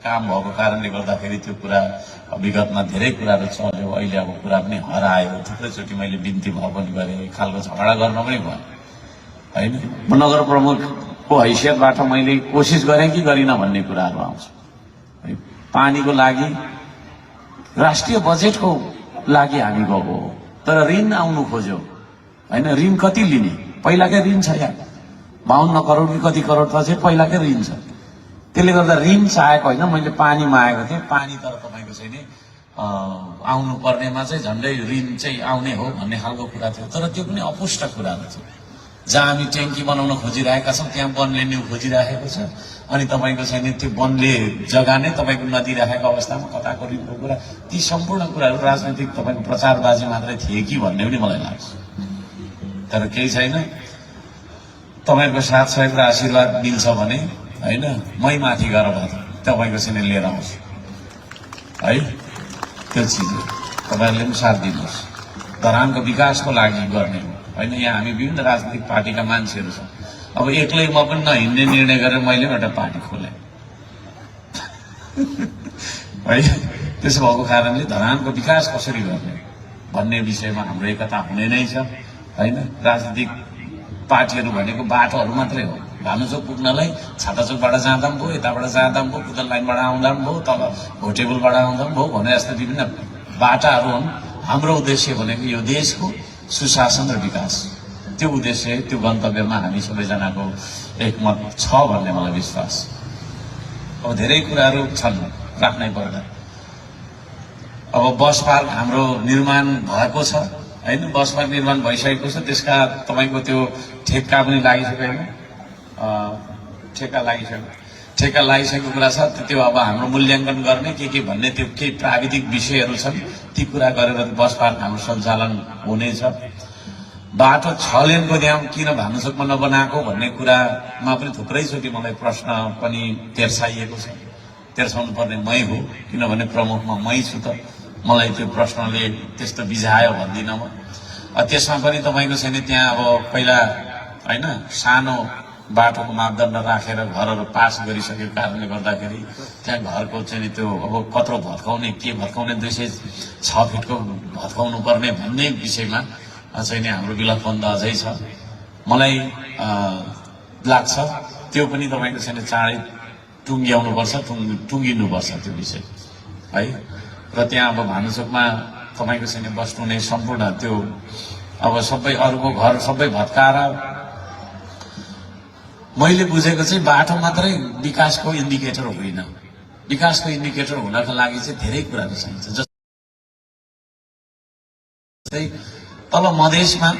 काम भएको कारणले गर्दाखेरि त्यो कुरा विगतमा धेरै कुराहरू चल्यो। अहिले अब कुरा पनि हरायो। थुप्रैचोटि मैले बिन्ती भयो पनि गरेँ, एक खालको झगडा गर्न पनि भयो होइन। म नगर प्रमुखको हैसियतबाट मैले कोसिस गरेँ कि गरिनँ भन्ने कुराहरू आउँछ। पानीको लागि राष्ट्रिय बजेटको लागि हामी गएको हो, तर ऋण आउनु खोज्यो होइन। ऋण कति लिने? पहिलाकै ऋण छ यहाँ 52 करोड कि कति करोड त चाहिँ पहिलाकै ऋण छ। त्यसले गर्दा ऋण चाहेको होइन, मैले पानी मागेको थिएँ। पानी तर तपाईँको चाहिँ नि आउनु पर्नेमा चाहिँ झन्डै ऋण चाहिँ आउने हो भन्ने खालको कुरा थियो। तर त्यो पनि अपुष्ट कुराहरू थियो। जहाँ हामी ट्याङ्की बनाउन खोजिरहेका छौँ त्यहाँ वनले न्यू खोजिरहेको छ। अनि तपाईँको चाहिँ नि त्यो वनले जग्गा नै तपाईँको नदी राखेको अवस्थामा कताको ऋणको कुरा, ती सम्पूर्ण कुराहरू राजनीतिक तपाईँको प्रचारबाजी मात्रै थिए कि भन्ने पनि मलाई लाग्छ। तर केही छैन, तपाईँको साथ सहयोग र आशीर्वाद मिल्छ भने होइन, मै माथि गएर तपाईँको चाहिँ लिएर आउँछु है। त्यो चिज हो, तपाईँहरूले पनि साथ दिनुहोस्। धरानको विकासको लागि गर्ने हो होइन। यहाँ हामी विभिन्न राजनीतिक पार्टीका मान्छेहरू छौँ। अब एक्लै म पनि नहिँड्ने निर्णय गरेर मैले पनि एउटा पार्टी खोलेँ है। त्यसो भएको कारणले धरानको विकास कसरी गर्ने भन्ने विषयमा हाम्रो एकता हुने नै छ होइन। राजनीतिक पार्टीहरू भनेको बाटोहरू मात्रै हो। भानुचोक पुग्नलाई छाताचोकबाट जाँदा पनि भयो, यताबाट जाँदा पनि भयो, पुतल लाइनबाट आउँदा पनि भयो, तल होटेबलबाट आउँदा पनि भयो भने जस्तो विभिन्न बाटाहरू हुन्। हाम्रो उद्देश्य भनेको यो देशको सुशासन र विकास, त्यो उद्देश्य, त्यो गन्तव्यमा हामी सबैजनाको एकमत छ भन्ने मलाई विश्वास। अब धेरै कुराहरू छन् राख्नै पर्दा। अब बस पार्क हाम्रो निर्माण भएको छ होइन। बस पार्क निर्माण भइसकेको छ, त्यसका तपाईँको त्यो ठेक्का पनि लागिसक्यो होइन। ठेक्का लागिसकेको कुरा छ। त्यो अब हाम्रो मूल्याङ्कन गर्ने के भन्ने त्यो केही प्राविधिक विषयहरू छन्, ती कुरा गरेर बस पार्क हाम्रो सञ्चालन हुनेछ। बाटो 6 लेनको ड्याम किन भानुचोकमा नबनाएको भन्ने कुरामा पनि थुप्रैचोटि मलाई प्रश्न पनि तेर्साइएको छ। तेर्साउनु पर्ने मै हो, किनभने प्रमुखमा मै छु त मलाई त्यो प्रश्नले त्यस्तो बिझायो भन्दिनँ म। त्यसमा पनि तपाईँको छैन त्यहाँ अब पहिला होइन सानो बाटोको मापदण्ड राखेर घरहरू पास गरिसकेको कारणले गर्दाखेरि त्यहाँ घरको चाहिँ त्यो अब कत्रो भत्काउने, के भत्काउने, 206 फिटको भत्काउनु पर्ने भन्ने विषयमा चाहिँ हाम्रो विलम्बन्द अझै छ। मलाई लाग्छ त्यो पनि तपाईँको छैन चाँडै टुङ्ग्याउनुपर्छ, टुङ्गिनुपर्छ त्यो विषय है। र त्यहाँ अब भानुचोकमा तपाईँको छैन बस्नुहुने सम्पूर्ण त्यो अब सबै अरूको घर सबै भत्काएर, मैले बुझेको चाहिँ बाटो मात्रै विकासको इन्डिकेटर होइन। विकासको इन्डिकेटर हुनका लागि चाहिँ धेरै कुराहरू चाहिन्छ। जस्तै तल मधेसमा